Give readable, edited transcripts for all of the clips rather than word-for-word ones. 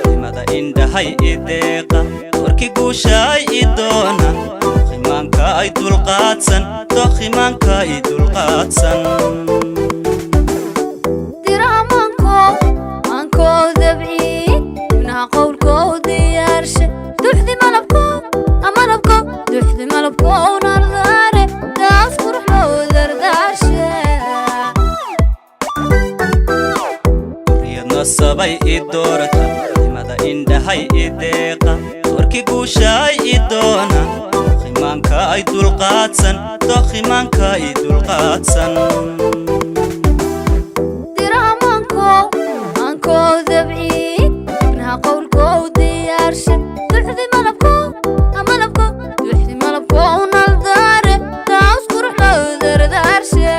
Nimada indhahay i deeqa, warki guushaay i doona, dokhimaanka ay dulqaadsan, dokhimaanka i dulqaadsan. Diraamanko aankoo dabciye, ibnaha qowlkoo diyaarshe, duxdi malabko malabko, duxdi malabko nardaare, daas qurux loo dardaarshe. Duriyad nasabay i doorata, nimada indhahay i deeqa, warki guushaay i doona, dokhimaanka ay dulqaadsan, dokhimaanka i dulqaadsan. Diraamanko aankoo dabciye, ibnaha qowlkoo diyaarshe, duxdi malabko malabko, duxdi malabko naldaare, daas qurux loo dardaarshe.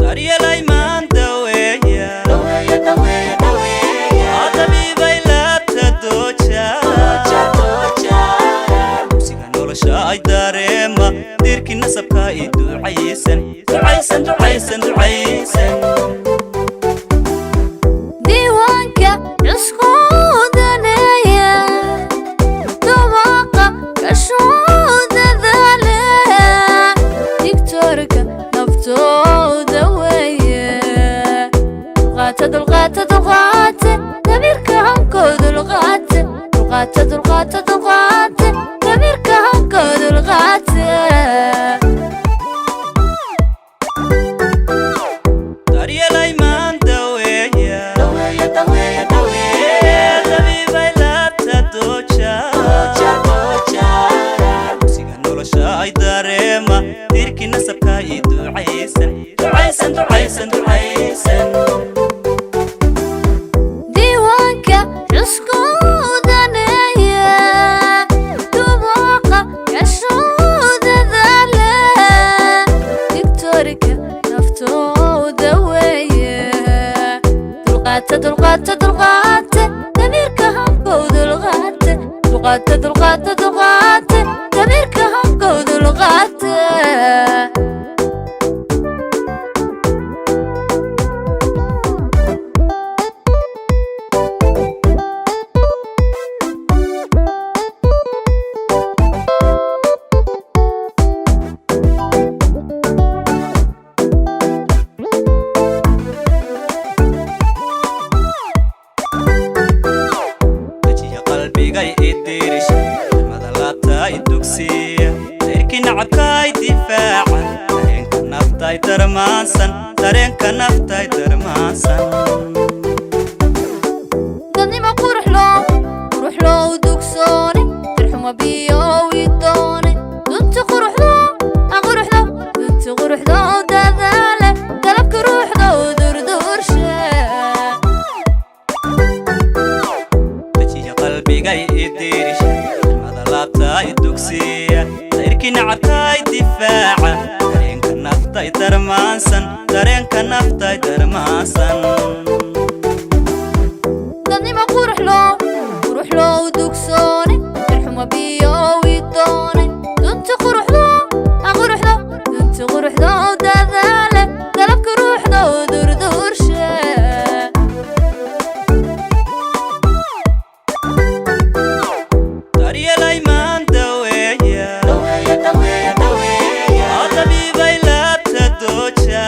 Daryeelay maan daweeya, dabiibay laabta dooja, dugsiga nolosha ay dareema, diirkii nasabka i ducaysan, ducaysan, ducaysan, ducaysan. Diiwaanka cuskuudaneeya, dubaqa kashuudadale, digtoorka naftooda weeye. Dulqaata, dulqaata, dulqaate, dabiirka hankoo dulqaate, dulqaata, dulqaata, dulqaate, dabiirka hankoo dulqaate. Daryeelay maan daweeya, dabiibay laabta dooja, dugsiga nolosha ay dareema, diirkii nasabka i ducaysan, ducaysan, ducaysan, ducaysan. Diiwaanka cuskuudaneeya, dubaqa kashuudadale, digtoorka naftooda weeye. Dulqaata, dulqaata, dulqaate, damiirka hankow dulqaate, dulqaata, dulqaata, dulqaate, damiirka hankow dulqaate. Dejiya qalbigay i diirisha, nimada laabta i dugsiya, dayrkii nacabkaay difaaca, dareenka naftay darmaansan, dareenka naftay darmaansan. Dadnimo quruxlow, quruxlow dugsoone, dirxuma biyow i doone, dunti quruxdo quruxdo, dunti quruxdo dadaale, dalabka ruuxdow durduurshe. Dejiya qalbigay i diirisha, nimada laabta i dugsiya, dayrkii nacabkaay difaaca, dareenka naftay darmaansan, dareenka naftay darmaansan. Dadnimo quruxlow, quruxlow dugsoone, dirxuma biyow i doone, dunti quruxdo quruxdo, dunti quruxdo dadaale, dalabka ruuxdow durduurshe. Daryeelay maan daweeya, dabiibay laabta dooja,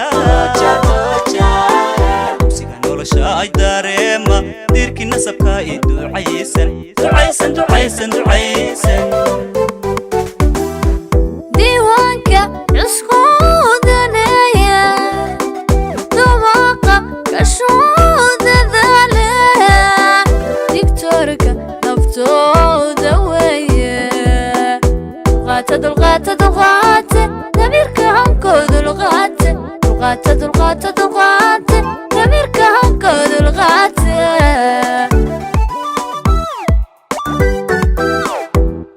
dugsiga nolosha ay dareema, diirkii nasabka i ducaysan, ducaysan, ducaysan, ducaysan. Diiwaanka cuskuudaneeya, dubaqa kashuudadale, digtoorka naftooda weeye. Dulqaata, dulqaata, dulqaate, damiirka hankoo dulqaate, dulqaata, dulqaata, dulqaate, damiirka hankoo dulqaate.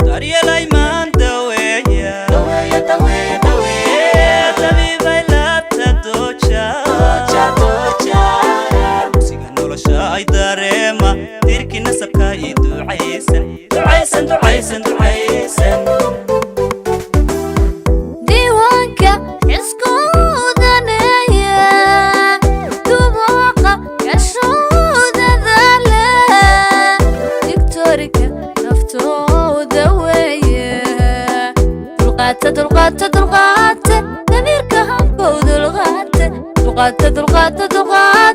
Daryeelay maan daweeya, dabiibay laabta dooja, dugsiga nolosha ay dareema, diirkii nasabka i ducaysan, ducaysan, ducaysan, ducaysan. Diiwaanka iskuudaneeya. Dulqaata, dulqaata, dulqaate, damiirka hankow dulqaate. Dulqaata, dulqaata, dulqaate.